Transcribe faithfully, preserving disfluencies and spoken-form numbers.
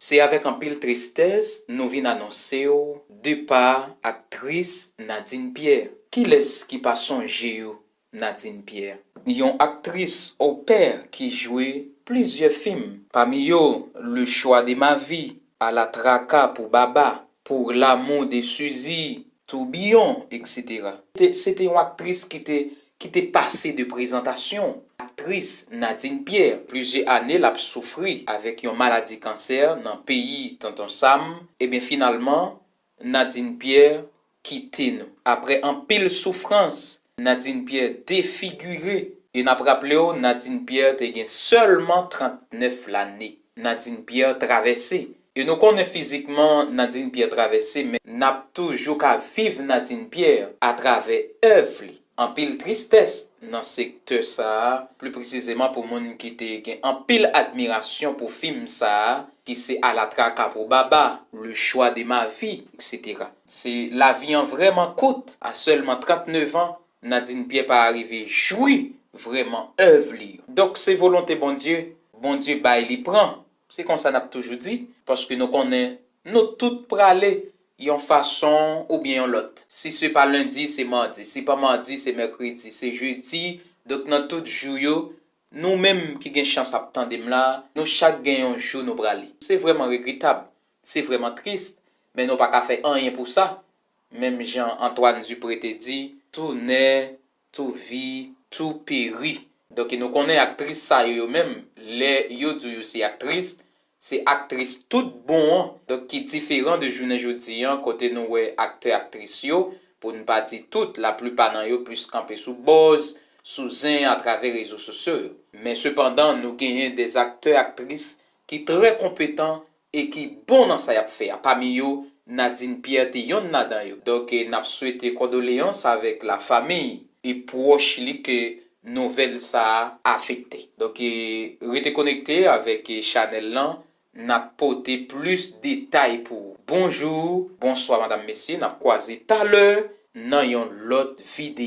Se avèk anpil tristès nou vin anonse w depa aktris Nadine Pierre. Kilès ki pa sonje yo Nadine Pierre? Yon aktris opè ki jwe plizyè fim, pami yo Le choix de ma vie, A la traka pou Baba, Pour l'amour de Suzy, Tourbillon, et cetera. Te- Se te yon aktris ki te, ki te pase de prezantasyon. Aktris Nadine Pierre, plizyè ane l ap soufri avèk yon maladi kansè nan peyi Tonton Sam. Ebyen, finalman, Nadine Pierre kite nou. Apre anpil soufrans, Nadine Pierre defigire. E n ap raple w, Nadine Pierre te gen sèlman trannèf lane. Nadine Pierre travèse. E nou konnen fizikman Nadine Pierre travèse, men n ap toujou ka viv Nadine Pierre atravè èv li. Anpil tristès nan sektè sa a, pli presizeman pou moun ki te gen anpil admirasyon pou fim sa a, ki se A la traka pou Baba, Le choix de ma vie, et cetera. Se lavi an vrèman kout, a sèlman trannèf an, Nadine Pierre pa arive jwi vrèman èv li yo. Donk se volonte Bondye, Bondye bay li pran. Se konsa n ap toujou di, paske nou konnen nou tout prale yon fason oubyen yon lòt. Si se pa lendi, se madi. Si pa madi, se mèkredi, se jedi. Donk nan tout jou yo, nou menm ki gen chans ap tande m la, nou chak gen yon jou nou prale. Se vrèman regretab, se vrèman tris, men nou pa ka fè anyen pou sa. Menm jan Antoine Dupré te di, tout naît, tout vit, tout périt. Donk nou konnen aktris sa yo, yo menm, lè yo di yo se aktris, se aktris tout bon an. Donk ki diferan de jounen jodi an, kote nou wè aktè, aktris yo, pou n pa di tout, laplipa nan yo plis kanpe sou buzz, sou zen atravè rezo sosyo yo. Men sepandan, nou genyen de aktè, aktris ki trè konpetan e ki bon nan sa y ap fè a. Pami yo, Nadine Pierre te yonn ladan yo. Donk, eh, n ap swete kondoleyans avèk lafanmi e pwòch li ke nouvèl sa a afekte. Donk, eh, rete konekte avèk, eh, chanèl lan, n ap pote plis detay pou ou. Bonjou, bonswa, madanm, mesye, n ap kwaze talè nan yon lòt videyo.